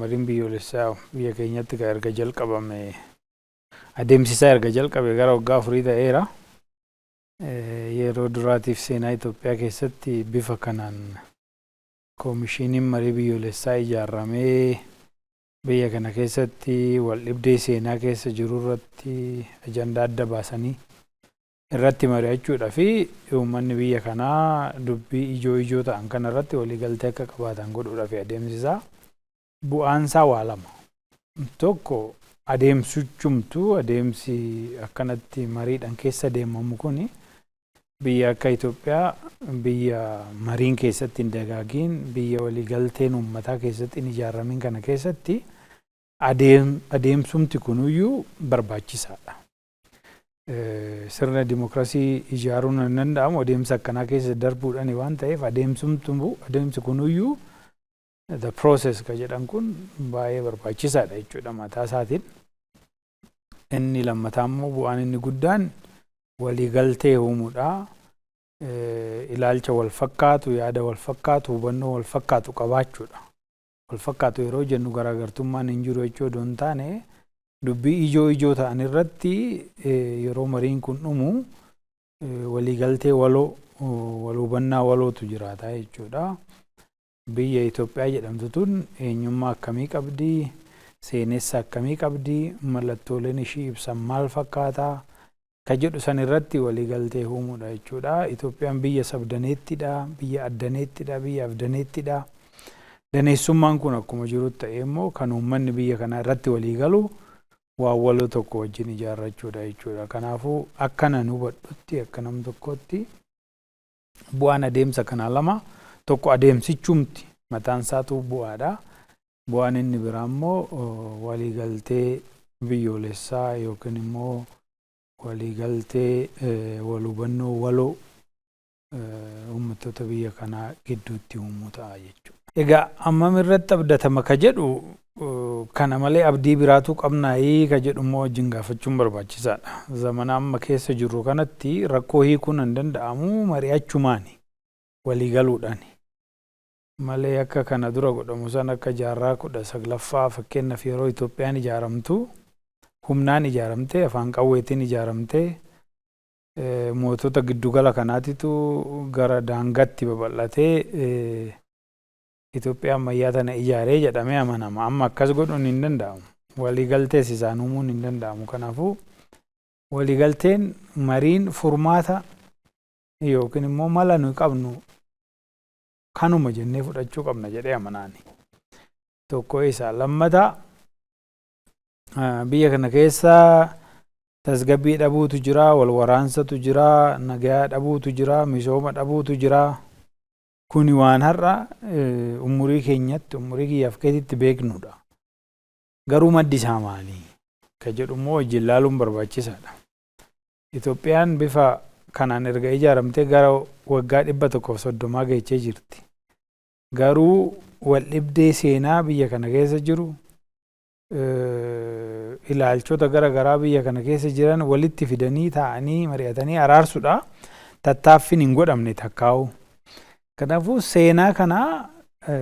Mariin biyyoolessaa biyya keenyatti kan erga jalqabame, adeemsisaa erga jalqabe gara waggaa 4 ta'eera. Yeroo duraatiif seenaa Itoophiyaa keessatti bifa kanaan koomishiniin marii biyyoolessaa ijaaramee biyya kana keessatti wal dhibdee seenaa keessa jiru irratti ajandaa adda baasanii irratti mari'achuudha fi uummanni biyya kanaa dubbii ijoo ijoo ta'an kana irratti waliigaltee akka qabaatan godhuudha fi adeemsisaa. Bu'aansaa waa lama. Tokko, adeemsichumtuu, adeemsi akkanatti mariidhaan keessa deemamu kuni biyya akka Itoophiyaa, biyya mariin keessatti hin dagaagiin, biyya waliigalteen uummataa keessatti hin ijaaramin kana keessatti adeemsumti kunuyyuu barbaachisaadha. Sirna dimokiraasii ijaaruun hin danda'amu adeemsa akkanaa keessa darbuudhaan waan ta'eef, adeemsi kunuyyuu, the process ka jedhan kun, baay'ee barbaachisaadha jechuudha mataa isaatiin. Inni lammataa immoo, bu'aan inni guddaan waliigaltee uumuudha. Ilaalcha wal fakkaatu, yaada wal fakkaatu, hubannoo wal fakkaatu qabaachuudha. Wal fakkaatu yeroo jennu garaagartummaan hin jiru jechuu odoo hin taane, dubbii ijoo ijoo ta'an irratti yeroo mariin kun dhumu waliigaltee waloo, wal hubannaa walootu jiraata jechuudha. Biyya Itoophiyaa jedhamtu tun eenyummaa akkamii qabdi? Seenessa akkamii qabdi? Mallattooleen ishii ibsan maal fakkaataa? Ka jedhu san irratti waliigaltee uumuudha jechuudha. Itoophiyaan biyya sabdaneettidha, biyya addaneettidha, biyya afdaneettidha. Daneessummaan kun akkuma jiru ta'ee immoo kan uummanni biyya kanaa irratti waliigalu waan waloo tokko wajjin ijaarrachuudha jechuudha. Kanaafuu akka nan hubadhutti, akka nam tokkotti, bu'aan adeemsa kanaa lama. Tokko, adeemsichumti mataan isaatu bu'aadha. Bu'aan inni biraa immoo waliigaltee biyyoolessaa yookiin immoo waliigaltee wal hubannoo waloo uummattoota biyya kanaa gidduutti uumuu ta'a jechuudha. Egaa hammam irratti abdatama ka jedhu kana malee abdii biraatu qabnaayii ka jedhu immoo wajjin gaafachuun barbaachisaadha. Zamana amma keessa jirru kanatti rakkoo hiikuun hin danda'amu mari'achumaani, waliigaluudhaani. Malee akka kana dura godhamu san, akka jaarraa 19ffaa fakkeenyaaf, yeroo Itoophiyaan ijaaramtu humnaan ijaaramte, afaan qawweetiin ijaaramte, mootota giddugala kanaatitu gara daangaatti babal'atee Itoophiyaa ammayyaa tana ijaaree jedhamee amanama. Amma akkas godhuun hin danda'amu. Waliigaltees isaan uumuun hin danda'amu. Kanaafuu waliigalteen, mariin furmaata yookiin immoo mala nuyi qabnu kanuma jennee fudhachuu qabna jedhee amanaani. Tokko isa. Lammataa, biyya kana keessa tasgabbii dhabuutu jira, wal waraansatu jira, nagaa dhabuutu jira, misooma dhabuutu jira. Kuni waan har'a umurii keenyatti, umurii kiyyaaf keetitti beeknudha. Garuu maddi isaa maali? Ka jedhu immoo wajjin laaluun barbaachisaadha. Itoophiyaan bifa kanaan erga ijaaramtee gara waggaa 130 geechee jirti. Garuu wal dhibdee seenaa biyya kana keessa jiru, ilaalchota gara garaa biyya kana keessa jiran walitti fidanii taa'anii mari'atanii araarsuudha. Tattaaffiin hin godhamne takkaa'u. Kanaafuu seenaa kana,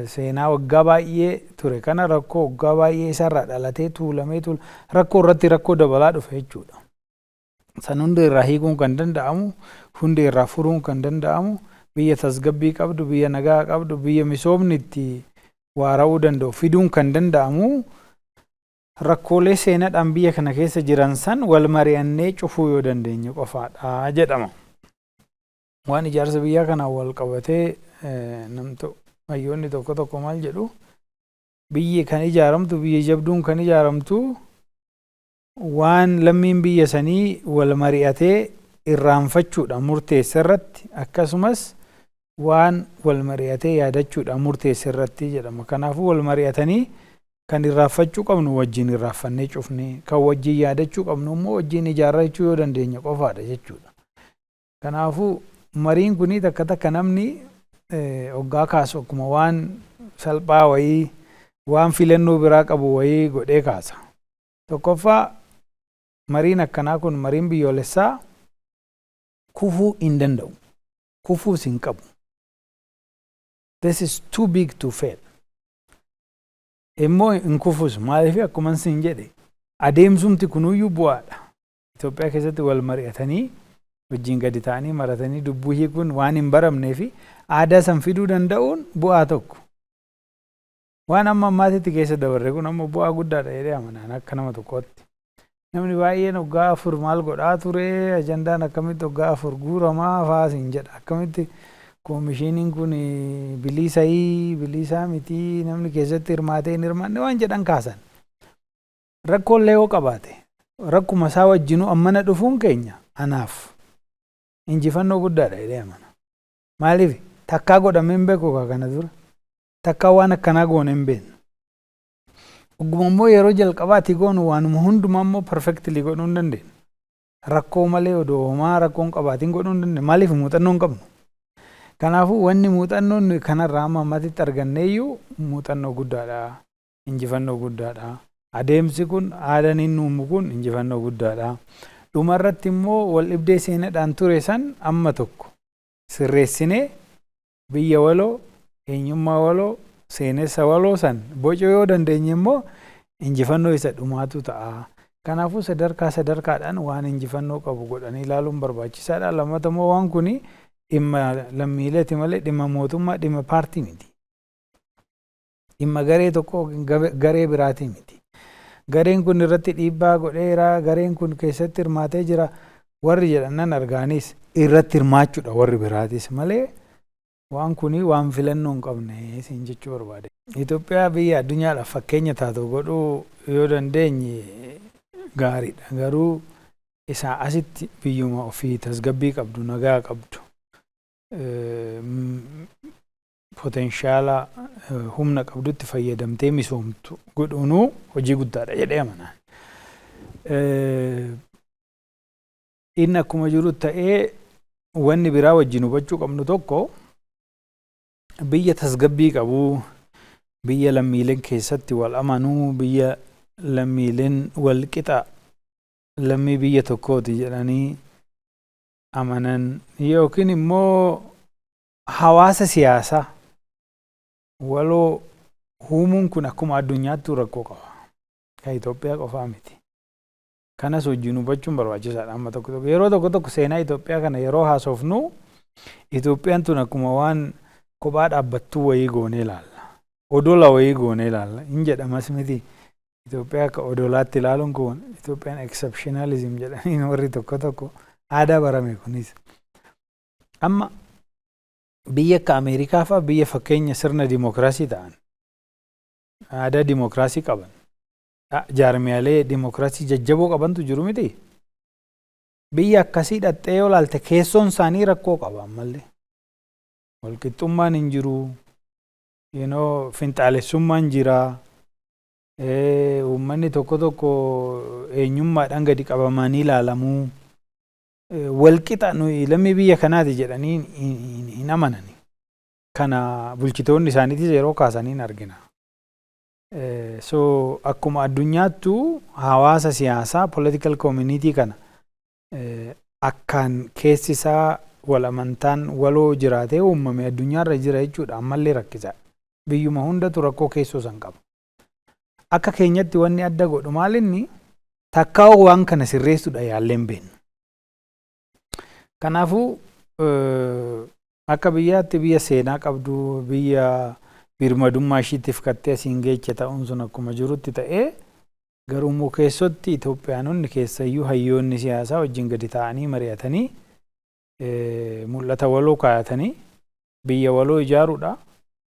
seenaa waggaa baay'ee ture kana, rakkoo waggaa baay'ee isarraa dhalatee tuulamee tuula rakkoo irratti rakkoo dabalaa dhufe jechuudha. San hunda irraa hiikuun kan danda'amu, hunda irraa furuun kan danda'amu, biyya tasgabbii qabdu, biyya nagaa qabdu, biyya misoomni itti waara'uu danda'u fiduun kan danda'amu rakkoolee seenaadhaan biyya kana keessa jiran san wal mari'annee cufuu yoo dandeenye qofaadha jedhama. Waan ijaarsa biyyaa kanaan wal qabatee namto hayyoonni tokko tokko maal jedhu? Biyyi kan ijaaramtu, biyya jabduun kan ijaaramtu waan lammiin biyya sanii wal mari'atee irraanfachuudhaan murteesse irratti, akkasumas waan wal mari'atee yaadachuudhaan murteesse irratti jedhama. Kanaafuu wal mari'atanii kan irraanfachuu qabnu wajjin irraanfannee cufnee, kan wajjin yaadachuu qabnu immoo wajjin ijaarrachuu yoo dandeenye qofaadha jechuudha. Kanaafuu mariin kunii takka takka namni hoggaa kaasu akkuma waan salphaa wayii, waan filannoo biraa qabu wayii godhee kaasa. Tokkoffaa, mariin akkanaa kun, mariin biyyoolessaa, kufuu hin danda'u. Kufuus hin qabu. This is too big to fail. Immoo hin kufus. Maaliif? Akkuma siin jedhe, adeemsumti kunuyyuu bu'aadha. Itoophiyaa keessatti wal mari'atanii, wajjin gadi ta'anii maratanii dubbuu hiikuun waan hin baramnee fi aadaa san fiduu danda'uun bu'aa tokko. Waan amma ammaatitti keessa dabarre kun amma bu'aa guddaadha jedhee amanaan akka nama tokkootti. Namni baay'een waggaa 4 maal godhaa ture, ajandaan akkamitti waggaa 4 guuramaa faasiin jedha. Akkamitti koomishiniin kun biliisayii biliisaa mitii, namni keessatti hirmaatee hin hirmaanne waan jedhan kaasan. Rakkoolee yoo qabaate, rakkuma isaa wajjinuu ammana dhufuun keenya anaaf injifannoo guddaadha jedhee amana. Maaliif? Takkaa godhamee hin beeku kana dura. Takkaa waan akkanaa goone hin beeknu. Ogguma immoo yeroo jalqabaati goonu waanuma hundumaa immoo perfectly godhuu hin dandeenyu. Rakkoo malee, odoo homaa rakkoo hin qabaatiin godhuu hin dandeenyu. Maaliif? Muuxannoo hin qabnu. Kanaafuu wanni muuxannoon kanarraa amma ammatitti arganneeyyuu muuxannoo guddaadha. Injifannoo guddaadha. Adeemsi kun, aadaan inni uumu kun injifannoo guddaadha. Dhumarratti immoo wal dhibdee seenaadhaan ture san amma tokko sirreessinee biyya waloo, eenyummaa waloo, seenessa waloo san bocuu yoo dandeenye immoo injifannoo isa dhumaatu ta'a. Kanaafuu sadarkaa sadarkaadhaan waan injifannoo qabu godhanii ilaaluun barbaachisaadha. Lammata immoo waan kuni dhimma lammiileeti malee dhimma mootummaa, dhimma paartii miti. Dhimma garee tokko garee biraatii miti. Gareen kun irratti dhiibbaa godheera, gareen kun keessatti hirmaatee jira warri jedhan nan argaanis, irratti hirmaachuudha warri biraatis malee waan kuni waan filannoo hin qabne siin jechuu barbaade. Itoophiyaa biyya addunyaadhaaf fakkeenya taatu godhuu yoo dandeenye gaariidha. Garuu isaa asitti biyyuma ofii tasgabbii qabdu, nagaa qabdu, potential humna qabdutti fayyadamtee misoomtu godhuunuu hojii guddaadha jedhee amanaan. Inni akkuma jiru ta'ee, wanni biraa wajjin hubachuu qabnu tokko, biyya tasgabbii qabu, biyya lammiileen keessatti wal amanuu, biyya lammiileen wal qixa lammii biyya tokkooti jedhanii amanan yookiin immoo hawaasa siyaasaa waloo uumuun kun akkuma addunyaattuu rakkoo qaba. Kan Itoophiyaa qofaa miti. Kanas wajjin hubachuun barbaachisaadha amma tokko tokko. Yeroo tokko tokko seenaa Itoophiyaa kana yeroo haasofnu, Itoophiyaan tun akkuma waan kophaa dhaabbattuu wayii goonee ilaalla. Odola wayii goonee ilaalla. Hin jedhamas miti. Itoophiyaa akka odolaatti ilaaluun kun Itoophiyaan exceptionalism jedhanii warri tokko tokko, aadaa barame kunis. Amma biyya akka Ameerikaa fa'a, biyya fakkeenya sirna dimookiraasii ta'an, aadaa dimookiraasii qaban, jaarmiyaalee dimookiraasii jajjaboo qabantu jiru miti. Biyya akkasii dhaxxee yoo ilaalte, keessoon isaanii rakkoo qaba ammallee. Walqixxummaan hin jiru. Finxaalessummaan jira. Uummanni tokko tokko eenyummaadhaan gadi qabamanii ilaalamuu. Walqixa nuyi lammii biyya kanaati jedhanii hin amanani. Kana bulchitoonni isaaniitis yeroo kaasanii hin argina. So akkuma addunyaattuu hawaasa siyaasaa, political community kana akkaan keessi isaa wal amantaan waloo jiraatee uumame addunyaarra jira jechuudha, ammallee rakkisa. Biyyuma hundatu rakkoo keessoo san qaba. Akka keenyatti wanni adda godhu maalinni? Takkaa waan kana sirreessuudha yaallee hin beeknu. Kanaafuu akka biyyaatti biyya seenaa qabdu, biyya birmadummaa ishiitiif kattee asiin geeche ta'uun sun akkuma jirutti ta'ee, garuu immoo keessotti Itoophiyaanonni, keessayyuu hayyoonni siyaasaa wajjin gadi ta'anii mari'atanii, mul'ata waloo kaayatanii biyya waloo ijaaruudha.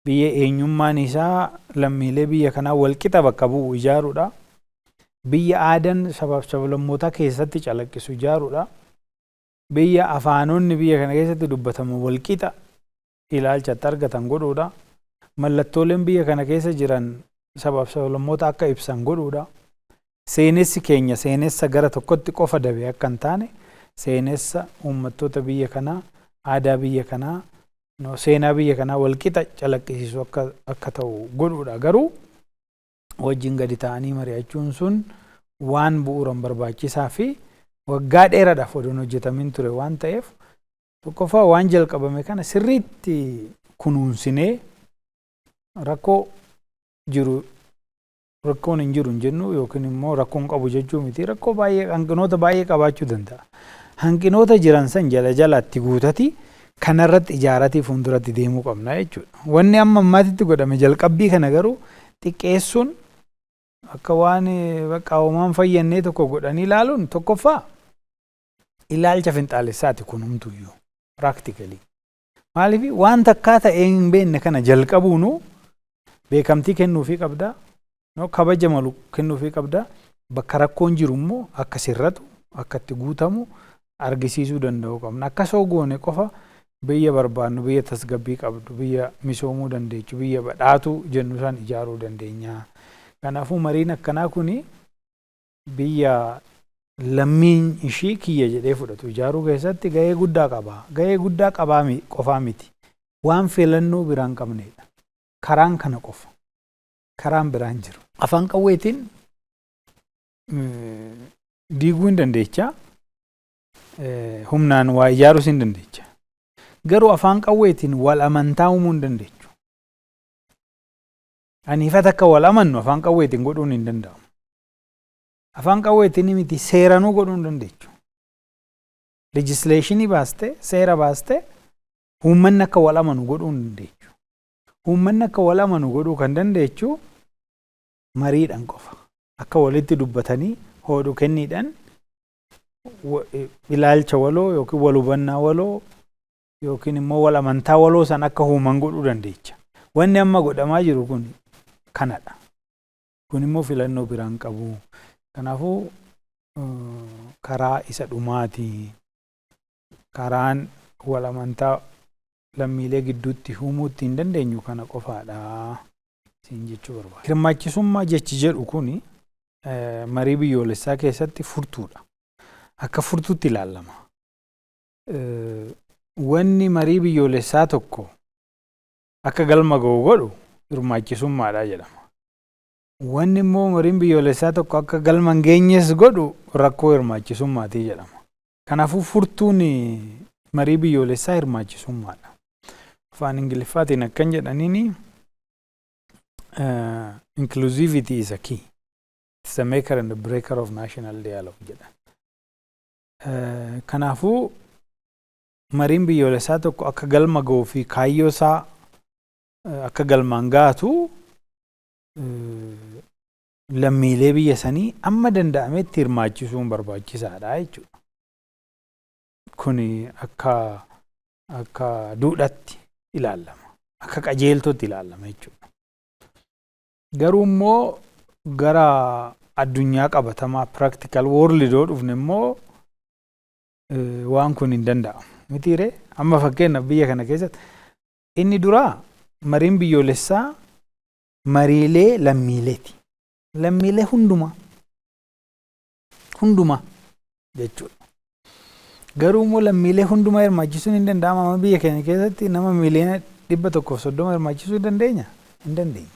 Biyya eenyummaan isaa lammiilee biyya kanaa walqixa bakka bu'u ijaaruudha. Biyya aadaan sabaaf sablammootaa keessatti calaqqisu ijaaruudha. Biyya afaanonni biyya kana keessatti dubbatamu walqixa ilaalchatti argatan godhuudha. Mallattooleen biyya kana keessa jiran sabaaf sablammoota akka ibsan godhuudha. Seenessi keenya seenessa gara tokkotti qofa dabe akka hin taane, seenessa uummattoota biyya kanaa, aadaa biyya kanaa, seenaa biyya kanaa walqixa calaqqisiisu akka ta'u godhuudha. Garuu wajjin gadi ta'anii mari'achuun sun waan bu'uuran barbaachisaa fi waggaa dheeraadhaaf odoon hojjetamin ture waan ta'eef, tokkoffaa waan jalqabame kana sirriitti kunuunsinee rakkoo jiru Rakkoon hin jiru hin jennu yookiin immoo rakkoon qabu jechuu miti. Rakkoo baay'ee, hanqinoota baay'ee qabaachuu danda'a. Hanqinoota jiran san jala jalatti guutati kanarratti ijaaratii fuulduratti deemuu qabna jechuudha. Wanni amma ammaatitti godhame jalqabbii kana garuu xiqqeessuun, akka waan bakka homaan fayyannee tokko godhanii ilaaluun, tokkoffaa ilaalcha finxaalessaati kun humtuyyuu practically. Maaliif waan takkaa ta'ee hin beekne kana jalqabuunu beekamtii kennuufii qabda. Kabaja malu kennuufii qabda. Bakka rakkoon jiru immoo akka sirratu, akka itti guutamu argisiisuu danda'uu qabna. Akkasoo goone qofa biyya barbaannu, biyya tasgabbii qabdu, biyya misoomuu dandeechu, biyya badhaatuu jennu san ijaaruu dandeenya. Kanaafuu mariin akkanaa kuni biyya lammiin ishii kiyya jedhee fudhatu ijaaruu keessatti gahee guddaa qaba. Gahee guddaa qabaa qofaa miti. Waan filannoo biraan qabnedha. Karaan kana qofa. Karaan biraan jiru. Afaan qawweetiin diiguu hin dandeecha. Humnaan waa ijaaruus hin dandeecha. Garuu afaan qawweetiin wal amantaa uumuu hin dandeechu. Ani ifata akka wal amannu afaan qawweetiin godhuun hin danda'amu. Afaan qawweetiin miti, seeranuu godhuu hin dandeechu. Legislation baastee, seera baastee uummanni akka wal amanu godhuu hin dandeechu. Uummanni akka wal amanu godhuu kan dandeechu mariidhaan qofa. Akka walitti dubbatanii hoodhu kenniidhaan ilaalcha waloo yookiin wal hubannaa waloo yookiin immoo wal amantaa waloo san akka uuman godhuu dandeecha. Wanni amma godhamaa jiru kun kanadha. Kun immoo filannoo biraan qabu. Kanaafuu karaa isa dhumaati. Karaan wal amantaa lammiilee gidduutti uumuu ittiin dandeenyu kana qofaadha siin jechuu barbaada. Hirmaachisummaa jechi jedhu kuni marii biyyoolessaa keessatti furtuudha. Akka furtuutti ilaalama. Wanni marii biyyoolessaa tokko akka galma ga'u godhu hirmaachisummaadha jedhama. Wanni immoo mariin biyyoolessaa tokko akka galma hin geenyes godhu rakkoo hirmaachisummaati jedhama. Kanaafuu furtuun marii biyyoolessaa hirmaachisummaadha. Afaan Ingiliffaatiin akkan jedhaniini, "Inclusivity is a key. It's the maker and the breaker of national dialogue" jedhan. Kanaafuu mariin biyyoolessaa tokko akka galma ga'uu fi kaayyoo isaa akka galmaan gaatu lammiilee biyya sanii amma danda'ametti hirmaachisuun barbaachisaadha jechuudha. Kuni akka duudhaatti ilaalama. Akka qajeeltootti ilaalama jechuudha. Garuu immoo gara addunyaa qabatamaa, practical world yoo dhufne immoo, waan kun hin danda'amu. Mitiiree amma fakkeenyaaf biyya kana keessatti inni duraa mariin biyyoolessaa mariilee lammiileeti. Lammiilee hundumaa hundumaa jechuudha. Garuu immoo lammiilee hundumaa hirmaachisuun hin danda'amu. Amma biyya keenya keessatti nama 130,000,000 hirmaachisuu hin dandeenya? Hin dandeenya.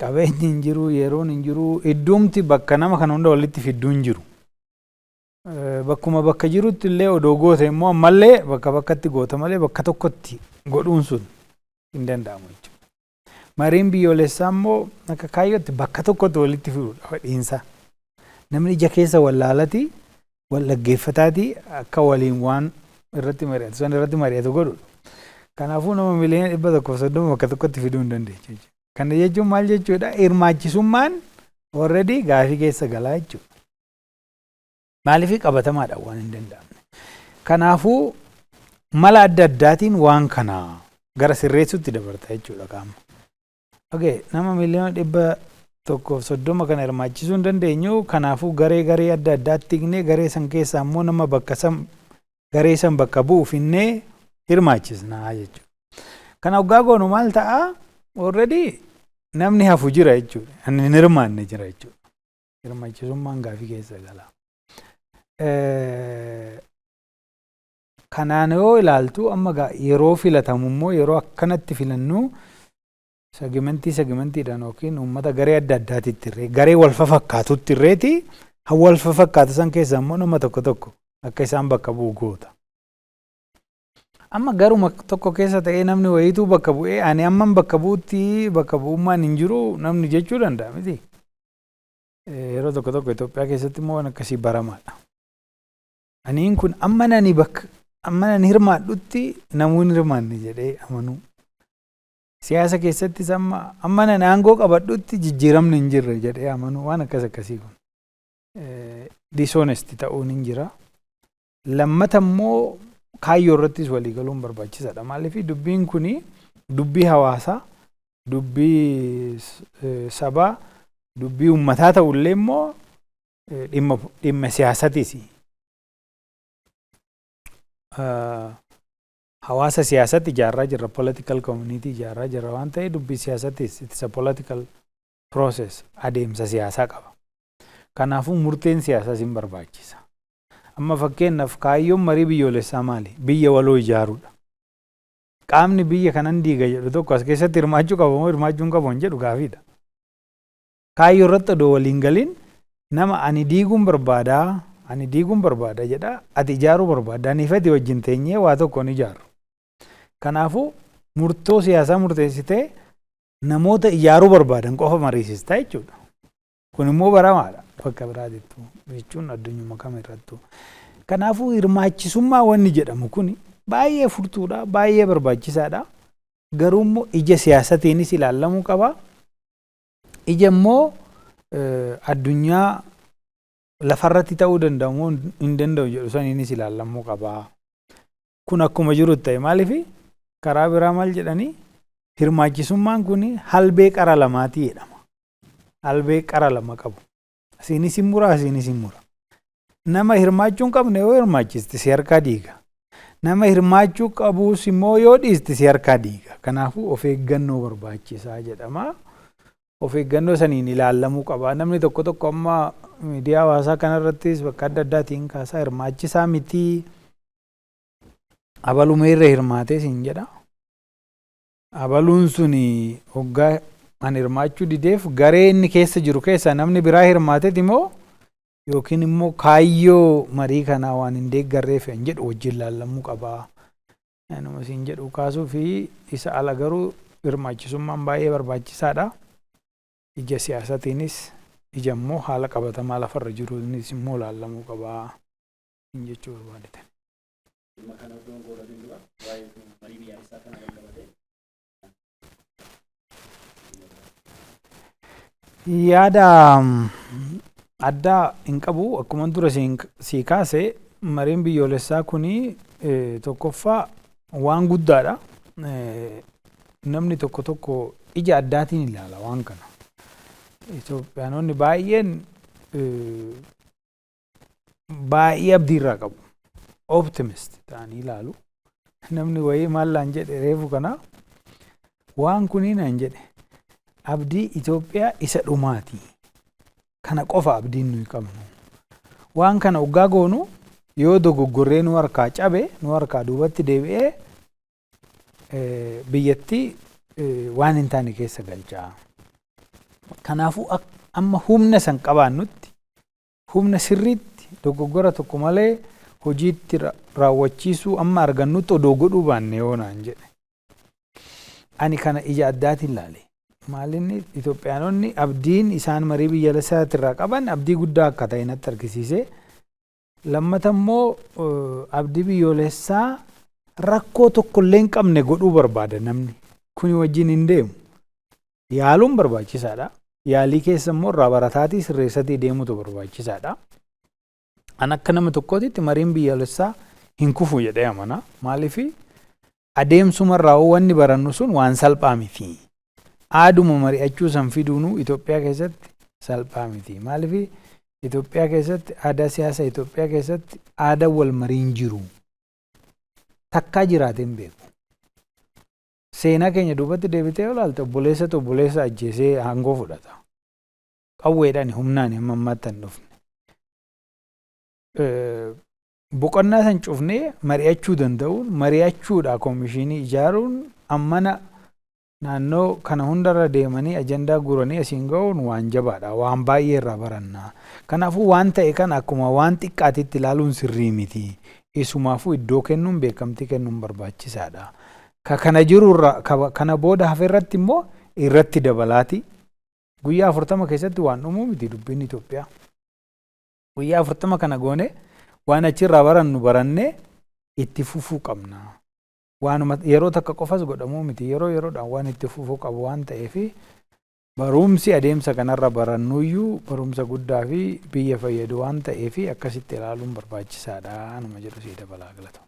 Qabeenyi hin jiru, yeroon hin jiru, iddoomti bakka nama kana hunda walitti fidduu hin jiru. Bakkuma bakka jirutti illee odoo goote immoo ammallee bakka bakkatti goota malee bakka tokkotti godhuun sun hin danda'amu jechuudha. Mariin biyyoolessaa immoo akka kaayyootti bakka tokkotti walitti fiduudha fedhiinsaa. Namni ija keessa wallaalati wal dhaggeeffataatii akka waliin waan irratti mari'atu san irratti mari'atu godhudha. Kanaafuu nama 130,000,000 bakka tokkotti fiduu hin dandeechu jechuudha. Kana jechuun maal jechuudha? Hirmaachisummaan already gaafii keessa galaa jechuudha. Maaliif? Qabatamaadha waan hin danda'amne. Kanaafuu mala adda addaatiin waan kana gara sirreessuutti dabarta jechuudha qaama. Okay, nama 130,000,000 kana hirmaachisuu hin dandeenyu. Kanaafuu garee garee adda addaatti hiiknee, garee san keessaa immoo nama bakka san garee san bakka bu'u finnee hirmaachisnaa jechuudha. Kana hoggaa goonu maal ta'a? Already namni hafu jira jechuudha. Inni hin hirmaanne jira jechuudha. Hirmaachisummaan gaafii keessa gala. Kanaan yoo ilaaltu, amma yeroo filatamu immoo yeroo akkanatti filannu segment segmentiidhaan yookiin uummata garee adda addaatitti irree, garee wal fafakkaatutti irreeti, wal fafakkaatu san keessa immoo nama tokko tokko akka isaan bakka bu'u goota. Amma garuma tokko keessa ta'ee namni wayiituu bakka bu'ee, ani amman bakka bu'utti bakka bu'ummaan hin jiru namni jechuu danda'a miti. Yeroo tokko tokko Itoophiyaa keessatti immoo waan akkasii baramaadha. Aniin kun amma nani bakka amma nani hirmaadhutti namoonni hirmaanne jedhee amanuu. Siyaasa keessattis amma nani aangoo qabadhutti jijjiiramni hin jirre jedhee amanuu, waan akkas akkasii kun. Dishonest ta'uun hin jira. Lammata immoo kaayyoo irrattis walii galuun barbaachisaadha. Maaliif, dubbiin kuni dubbii hawaasaa, dubbii sabaa, dubbii uummataa ta'ullee immoo dhimma siyaasatis. Hawaasa siyaasatti ijaarraa jirra, political community ijaarraa jirra waan ta'eef, dubbii siyaasatis, it's a political process, adeemsa siyaasaa qaba. Kanaafuu murteen siyaasaas hin barbaachisa. Amma fakkeenyaaf, kaayyoon marii biyyoolessaa maali? Biyya waloo ijaaruudha. Qaamni biyya kanan diiga jedhu tokko as keessatti hirmaachuu qaba moo hirmaachuu hin qabu hin jedhu gaafiidha. Kaayyoo irratti odoo waliin galiin, nama ani diiguun barbaadaa, ani diiguun barbaada jedha, ati ijaaruu barbaadda, ani fedhi wajjin teenyee waa tokko ni ijaaru. Kanaafuu murtoo siyaasaa murteessitee namoota ijaaruu barbaadan qofa mariisista jechuudha. Kun immoo baramaadha bakka biraatittu jechuun addunyuma kam irrattu. Kanaafuu hirmaachisummaa wanni jedhamu kun baay'ee furtuudha, baay'ee barbaachisaadha. Garuu immoo ija siyaasatiinis ilaallamuu qaba. Ija immoo addunyaa lafarratti ta'uu danda'u moo hin danda'u jedhu saniinis ilaallamuu qaba. Kun akkuma jiru ta'e, maaliif, karaa biraa maal jedhanii, hirmaachisummaan kun halbee qara lamaatii jedhama. Halbee qara lama qabu. Asiinis hin mura, asiinis hin mura. Nama hirmaachuu hin qabne yoo hirmaachiste si harkaa diiga. Nama hirmaachuu qabuus immoo yoo dhiiste si harkaa diiga. Kanaafuu of eeggannoo barbaachisaa jedhama. Of eeggannoo saniin ilaallamuu qaba. Namni tokko tokko amma miidiyaa hawaasaa kanarrattis bakka adda addaatiin kaasaa, hirmaachisaa mitii, abaluma irra hirmaatee siin jedha. Abaluun suni hoggaa an hirmaachuu dideef garee inni keessa jiru keessaa namni biraa hirmaateeti immoo yookiin immoo kaayyoo marii kanaa waan hin deeggarreef hin jedhu wajjin laallamuu qaba. Anuma siin jedhu kaasuu fi isa ala garuu hirmaachisummaan baay'ee barbaachisaadha. Ija siyaasatiinis, ija immoo haala qabatamaa lafarra jiruunis immoo laallamuu qaba jechuu barbaadete. Dhimma kana osoo hin goolatin dura waa'ee marii biyyaalessaa kana wal qabatee. Yaada addaa hin qabu. Akkuma dura sii kaase, mariin biyyoolessaa kuni tokkoffaa waan guddaadha. Namni tokko tokko ija addaatiin ilaala waan kana. Itoophiyaanonni baay'een baay'ee abdii irraa qabu. Optimist ta'anii ilaalu. Namni wayii maal naan jedhe reefu kana, waan kunii naan jedhe, abdii Itoophiyaa isa dhumaati. Kana qofa abdiin nuyi qabnu. Waan kana hoggaa goonu yoo dogoggorree nu harkaa cabe, nu harkaa duubatti deebi'ee biyyattii waan hin taane keessa galchaa. Kanaafuu amma humna san qabaannutti, humna sirriitti dogoggora tokko malee hojiitti raawwachiisuu amma argannutti odoo godhuu baanne yoo naan jedhe. Ani kana ija addaatiin ilaale. Maalinni, Itoophiyaanonni abdiin isaan marii biyyaalessaa irraa qaban abdii guddaa akka ta'e natti argisiise. Lammata immoo abdii biyyoolessaa rakkoo tokkollee hin qabne godhuu barbaada namni. Kuni wajjin hin deemu. Yaaluun barbaachisaadha. Yaalii keessa immoo irraa barataatii sirreessatii deemutu barbaachisaadha. An akka nama tokkootitti mariin biyyaalessaa hin kufu jedhee amana. Maaliif, adeemsumarraa wanni barannu sun waan salphaa miti. Aaduma mari'achuu san fiduunuu Itoophiyaa keessatti salphaa miti. Maaliif, Itoophiyaa keessatti aadaa siyaasaa Itoophiyaa keessatti aadaa wal mariin jiru. Takkaa jiraatee hin beeku. Seenaa keenya duubatti deebitee yoo ilaalte, obboleessatu obboleessa ajjeesee aangoo fudhata. Qawweedhaan, humnaan hamma ammaatti hin dhufne. Boqonnaa san cufnee mari'achuu danda'uun, mari'achuudha koomishinii ijaaruun, ammana naannoo kana hundarra deemanii ajandaa guuranii asiin ga'uun waan jabaadha. Waan baay'ee irraa baranna. Kanaafuu waan ta'e kana akkuma waan xiqqaatitti ilaaluun sirrii miti. Isumaafuu iddoo kennuun, beekamtii kennuun barbaachisaadha. Ka kana jirurra, kana booda hafe irratti immoo irratti dabalaati. Guyyaa 40 keessatti waan dhumuu miti dubbiin Itoophiyaa. Guyyaa 40 kana goone waan achirraa barannu barannee itti fufuu qabna. Waanuma yeroo takka qofas godhamuu miti, yeroo yeroodhaan waan itti fufuu qabu waan ta'eef, barumsi adeemsa kanarra barannuyyuu barumsa guddaa fi biyya fayyadu waan ta'eef, akkasitti ilaaluun barbaachisaadha. Anuma jedhu sii dabalaa, galata.